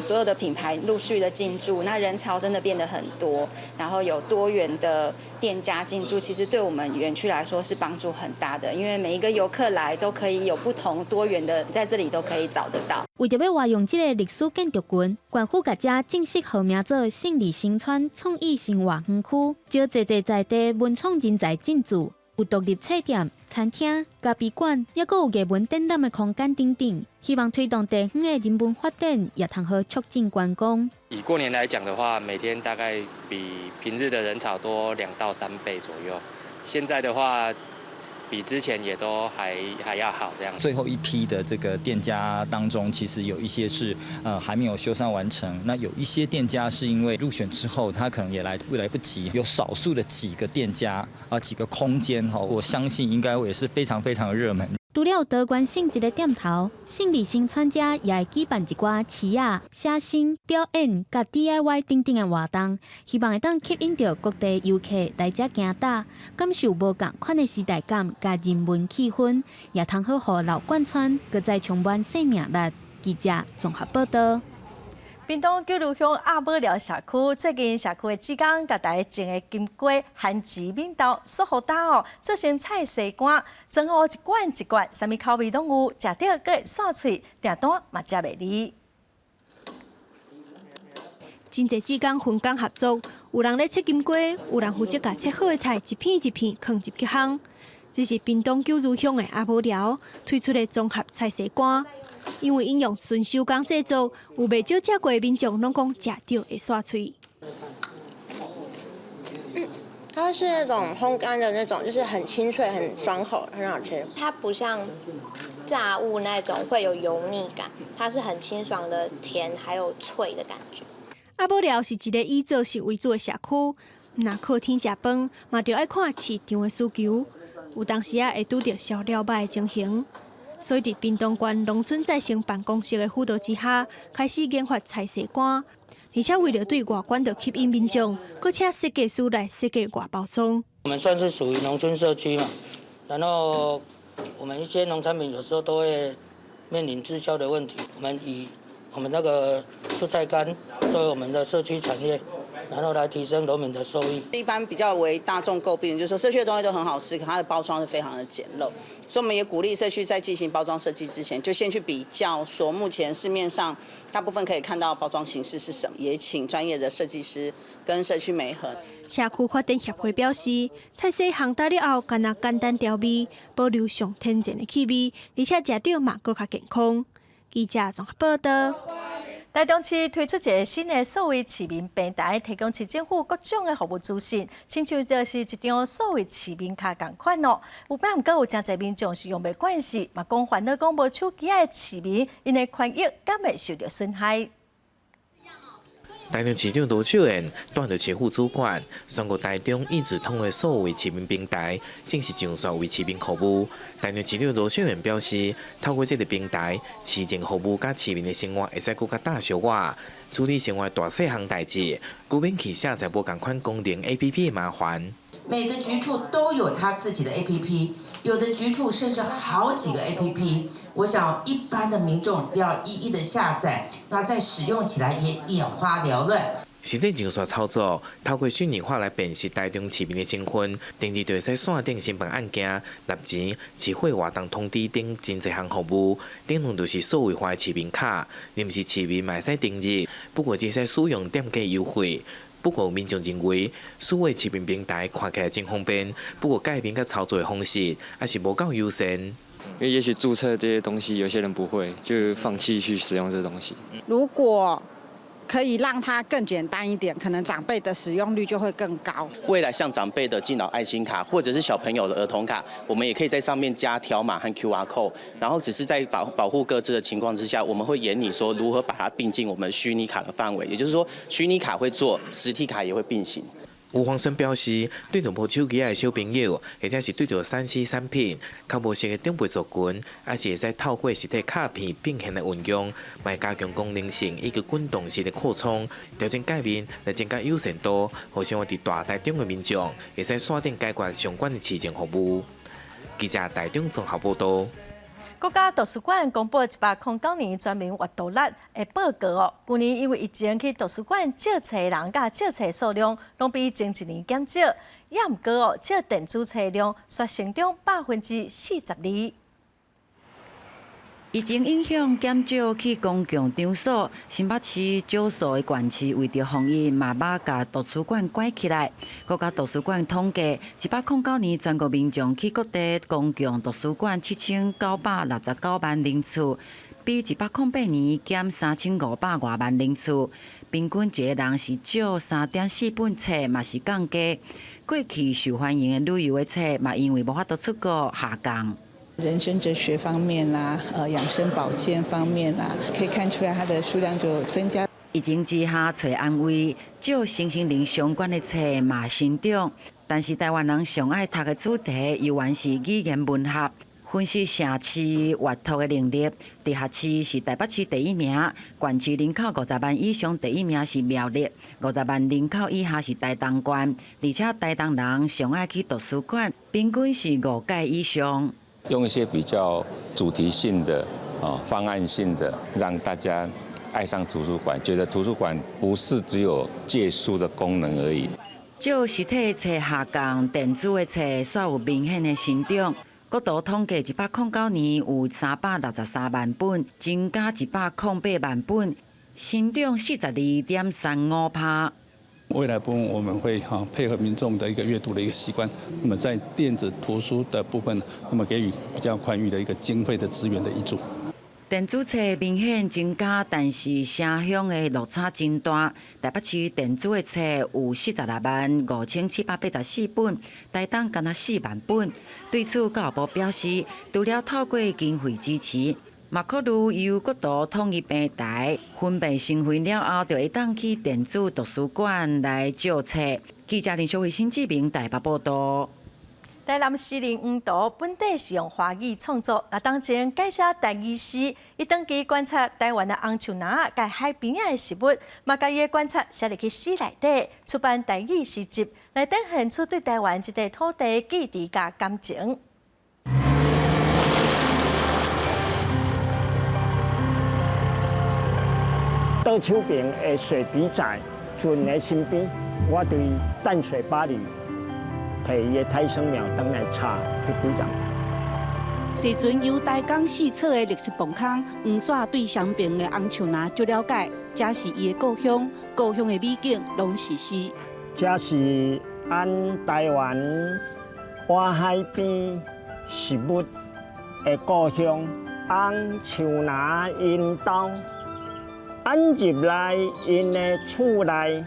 所有的品牌陸續的進駐，那人潮真的變得很多，然後有多元的店家進駐，其實對我們園區來說是幫助很大的，因為每一個遊客來都可以有不同多元的，在這裡都可以找得到。為著欲活用這个歷史建築群，縣府共遮正式號名做勝利新村創意生活園區，招濟濟在地文創人才進駐。有獨立冊店、餐廳、咖啡館，抑閣有藝文展覽的空間等等，希望推動地方的人文發展，也通好促進觀光。以過年來講的話，每天大概比平日的人潮多2到3倍左右。現在的話，比之前也都還要好這樣。最後一批的這個店家當中，其實有一些是還沒有修繕完成，那有一些店家是因為入選之後，他可能也來不及。有少數的幾個店家啊，幾個空間哈，我相信應該也是非常非常熱門。除了多元性質的店頭，勝利新村遮也會舉辦一寡市仔、寫生、表演、佮 DIY 等等的活動，希望會當吸引著各地遊客來遮行踏，感受無仝款的時代感佮人文氣氛，也通好予老貫村閣再充滿生命力。記者綜合報道。屏東九如鄉鴨寶寮社區最近社區的志工共大家種的金瓜、番薯、扁豆、塑予焦哦，做成菜西乾，裝好一罐一罐，啥物口味攏有，食著閣會煞喙，訂單嘛接袂離。真濟志工分工合作，有人咧切金瓜，有人負責共切好的菜一片一片囥入去烘。這是屏東九如鄉的鴨寶寮推出的綜合菜西乾。因為應用純手工製作，有袂少食過的民眾攏講食著會煞喙。它是那種烘乾的那種，就是很清脆、很爽口，很好吃。它不像炸物那種會有油膩感，它是很清爽的甜，還有脆的感覺。鴨寶寮是一个以做食為主的社區，若靠天食飯，嘛著愛看市場的需求。有當時仔會拄著銷路䆀的情形。所以，佇屏東縣農村再生辦公室的輔導之下，開始研發菜西乾，而且為著對外管道吸引民眾，閣請設計師來設計外包裝。我們算是屬於農村社區嘛，然後我們一些農產品有時候都會面臨滯銷的問題。我們以我們那個蔬菜乾作為我們的社區產業，然後來提升農民的收益。一般比較為大眾詬病，就是說社區的東西都很好吃，可它的包裝是非常的簡陋。所以我們也鼓勵社區在進行包裝設計之前，就先去比較，說目前市面上大部分可以看到包裝形式是什麼，也請專業的設計師跟社區媒合。社區發展協會表示，菜西烘焦了後，干焦簡單調味，保留上天然的氣味，而且食著嘛閣較健康。記者綜合報道。台中市推出一个新的數位市民平台，提供市政府各種的服務資訊，親像就是一張數位市民卡仝款哦。有擺毋過有誠濟民眾是用袂慣勢，嘛講煩惱講無手機的市民，𪜶的權益敢會受著損害？台中市長盧秀燕帶著市府主管，宣布台中一紙通的數位市民平台正式上線為市民服務。台中市長盧秀燕表示，透過這个平台，市政服務佮市民的生活會使閣較搭相倚，處理生活大細項代誌，閣免去下載無仝款功能 APP 的麻煩。每個局處都有他自己的 APP，有的局處甚至好幾個 APP。我想一般的民眾要一一的下載，那在使用起來也眼花繚亂。實際上線操作，透過虛擬化來辨識台中市民的身份，登入就會使線頂申辦案件、納錢、市會活動通知等真濟項服務，等同就是數位化的市民卡，臨時市民嘛會使登入，不過只使使用店家優惠。不過民眾認為，數位市民平台看起來真方便，不過界面佮操作的方式還是無夠友善。因為也許註冊這些東西，有些人不會，就放棄去使用這東西。如果可以讓它更簡單一點，可能長輩的使用率就會更高。未來像長輩的敬老愛心卡，或者是小朋友的兒童卡，我們也可以在上面加條碼和 QR code，然後只是在保護個資的情況之下，我們會研擬說如何把它併進我們虛擬卡的範圍，也就是說虛擬卡會做，實體卡也會並行。吳黃生表示，對著無手機的小朋友，或者是對著3C 產品較無熟的長輩族群，還是會使透過實體卡片變現來運用，嘛會加強功能性以及滾動式的擴充，調整界面來增加友善度，予生活佇大台中的民眾會使線頂解決相關的市政服務。記者台中綜合報道。國家圖書館公布109年全民閱讀率的報告哦。舊年因為疫情去圖書館借冊的人佮借冊數量，攏比前一年減少。也毋過哦，借電子冊量煞成長42%。疫情影響減少去公共場所，新北市少數的縣市為著防疫，嘛捌共圖書館關起來。國家圖書館統計，109年全國民眾去各地公共圖書館7969萬人次，比108年減3500外萬人次。平均一个人是借3.4本冊，嘛是降低。過去受歡迎的旅遊的冊，嘛因為無法度出國下降。人生哲學方面啦，養生保健方面啦，可以看出來它的數量就增加。疫情之下，揣安慰，借身心靈相關的冊嘛成長，但是台灣人上愛讀的主題，猶原是語言文學。分析城市閱讀的能力，直轄市是台北市第一名，縣市人口50萬以上第一名是苗栗，50萬人口以下是台東縣，而且台東人上愛去圖書館，平均是五屆以上。用一些比較主題性的、啊方案性的，讓大家愛上圖書館，覺得圖書館不是只有借書的功能而已。借實體冊下降，電子的冊煞有明顯的成長。國圖統計，109年有363萬本，增加108萬本，成長42.35%。未來部分我們會哈配合民眾的一個閱讀的一個習慣，那麼在電子圖書的部分，那麼給予比較寬裕的一個經費的資源的挹注。電子冊明顯增加，但是城鄉的落差真大。台北市電子的冊有46萬5784本，台東干焦4萬本。對此，教育部表示，除了透過經費支持，嘛考慮由國圖統一平台分辨身份了後，就會當去電子圖書館來借冊。記者林淑慧、新志明台北報道。台南詩人黃圖本底是用華語創作，那當前改寫台語詩，伊長期觀察台灣的紅樹林佮海邊仔的食物，嘛共伊的觀察寫入去詩內底，出版台語詩集，來展現出對台灣這塊土地的記憶佮感情。左手邊的水筆仔船的身邊，我佇淡水巴黎提伊的胎生苗轉來插彼幾丛。坐船遊台江四處的綠色磅空，黃煞對雙爿的紅樹林足了解，這是伊的故鄉，故鄉的美景攏是詩。這是按台灣外海邊食物的故鄉，紅樹林𪜶兜。按入來𪜶的厝內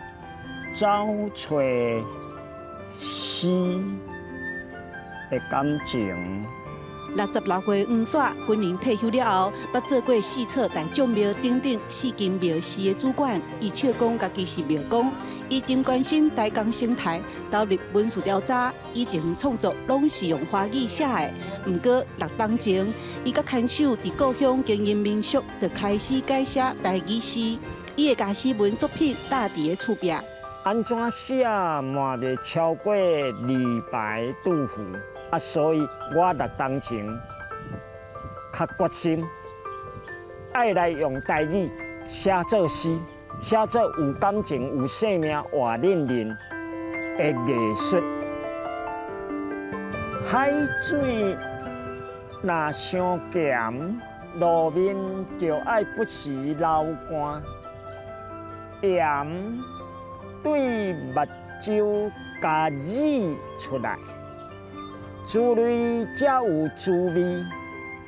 走揣詩的感情。 66歲黃雪，軍人退休了後，捌做過四所大眾廟等等四間廟寺的主管。伊笑講家己是廟公，伊真關心台江生態，投入文史調查，以前創作攏是用華語寫的。毋過6冬前，伊佮牽手佇故鄉經營民宿，就開始改寫台語詩。伊的家詩文作品搭佇咧厝壁。按怎寫嘛袂超過李白、杜甫。啊，所以我6冬前較決心愛來用台語寫作詩，寫作有感情、有生命、活淋淋的藝術。海水若傷鹹，路面就愛不時流汗。鹽對目睭共膩出來。滋味才有滋味。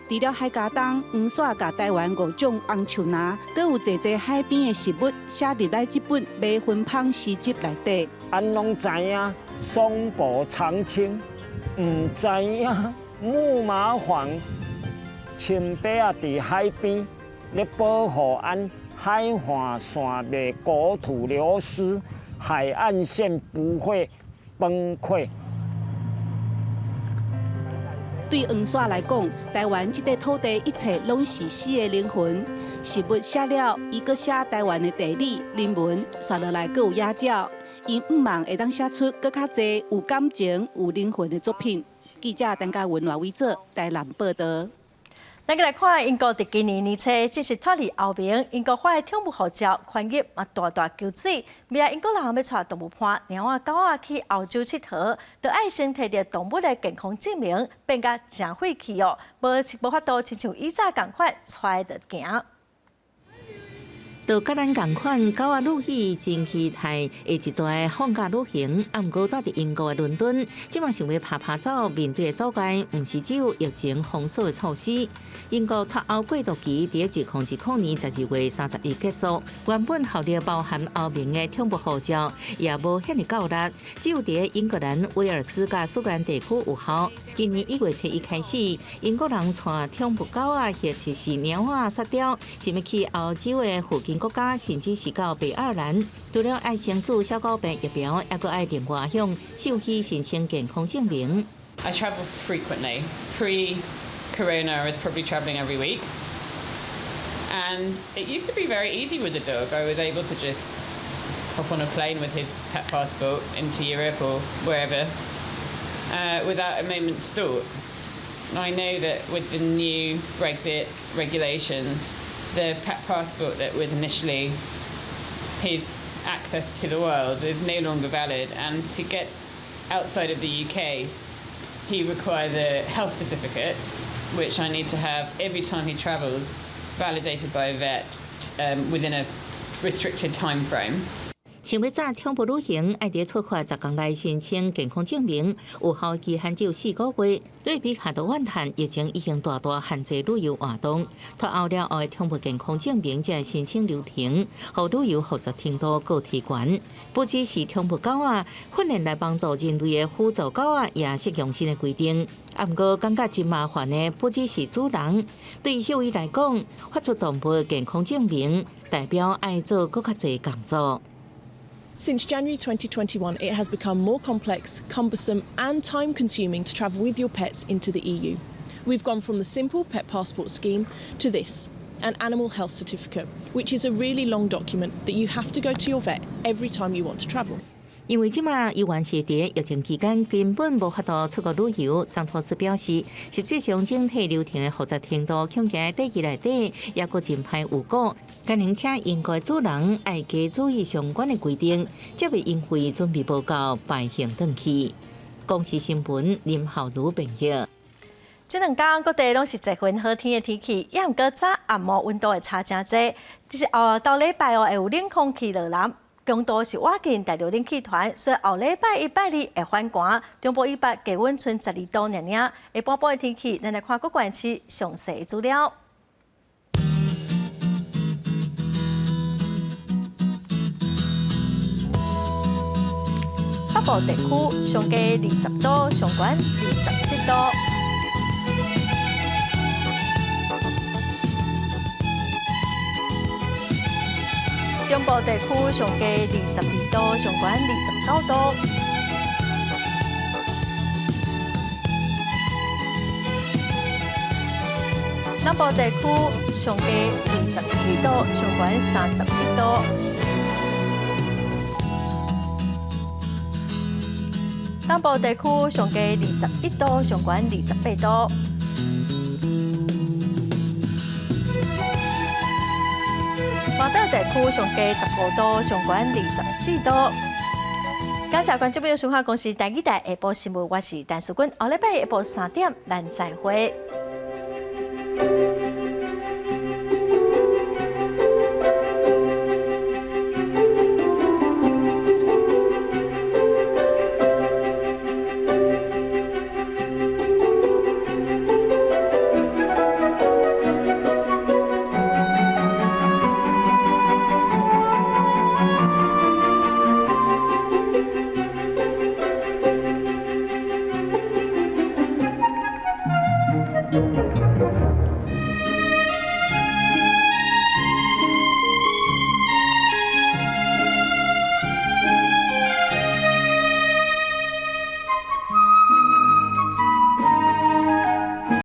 除了海家東，黃雪共台灣五種紅樹林，閣有濟濟海邊的植物，寫入來這本《麥芬芳詩集》內底。恁攏知影松柏長青，毋知影木麻黃穿白仔佇海邊咧保護咱海岸線袂國土流失，海岸線不會崩潰。對黃雪來講，台灣這塊土地一切攏是詩的靈魂。食物寫了，伊閣寫台灣的地理、人文，紲落來閣有野鳥。伊向望會當寫出閣較濟有感情、有靈魂的作品。記者陳嘉文、賴偉哲台南報導。咱來看英國佇今年年初正式脫離歐盟，英國發的寵物護照翻譯嘛大大縮水。未來英國人欲帶動物伴、貓仔、狗仔去歐洲𨑨迌，著愛先提著動物的健康證明，變甲誠費氣哦，無無法度親像以早仝款揣著行。就佮咱仝款，狗仔路易真期待會一逝放假旅行。啊，毋過蹛佇英國的倫敦，這馬想欲趴趴走，面對的阻礙，毋是只有疫情封鎖的措施。英國脫歐過渡期佇2020年12月31結束，原本效力包含歐盟的寵物護照也無遐爾夠力，只有佇英格蘭、威爾斯佮蘇格蘭地區有效。今年1月1日開始，英國人帶寵物狗仔或者是貓仔雪貂，想欲去歐洲的附近國家，甚至是到北愛爾蘭，除了愛先注小狗病疫苗，猶閣愛另外向獸醫申請健康證明。 I travel frequently. Pre-corona, I was probably traveling every week. And it used to be very easy with the dog. I was able to just hop on a plane with his pet passport into Europe or wherever without a moment's thought. I know that with the new Brexit regulations, the pet passport that was initially his access to the world is no longer valid, and to get outside of the UK, he requires a health certificate, which I need to have every time he travels, validated by a vet within a restricted time frame. 想欲搭寵物旅行，愛佇出發10工內申請健康證明，有效期限只有4個月。對比下都怨嘆，疫情已經大大限制旅遊活動。脫歐了後的寵物健康證明，這申請流程，予旅遊複雜程度閣提懸。不只是寵物狗仔，訓練來幫助人類的輔助狗仔也適用新的規定。啊，毋過感覺真麻煩的，不只是主人，對獸醫來講，發出動物健康證明，代表愛做閣較濟工作。 Since January 2021, it has become more complex, cumbersome, and time consuming to travel with your pets into the EU. We've gone from the simple pet passport scheme to this, an animal health certificate, which is a really long document that you have to go to your vet every time you want to travel. 因為這馬猶原是佇疫情期間，根本無法度出國旅遊。桑托斯表示，實際上整體流程的複雜程度，恐驚短期內底猶閣真歹預估。敢若請英國主人愛加注意相關的規定，才袂因為準備無夠敗興轉去。公視新聞林浩如編譯。這兩工各地攏是十分好天的天氣，也毋過早暗暝溫度會差誠濟。就是後到禮拜哦，會有冷空氣落來。強度是倚近大陸冷氣團，所以後禮拜一、拜二會反寒。中部以北低溫賰12度爾爾。下半晡的天氣，咱來看各縣市詳細資料。部地區上低20度，上懸27度。中部地區上低22度，上懸29度。南部地區上低24度，上懸31度。東部地區上低21度，上懸28度。外島地區上低15度，上懸24度。感謝觀眾朋友收看公視台語台下晡新聞，我是陳淑君。後禮拜下晡3點，咱再會。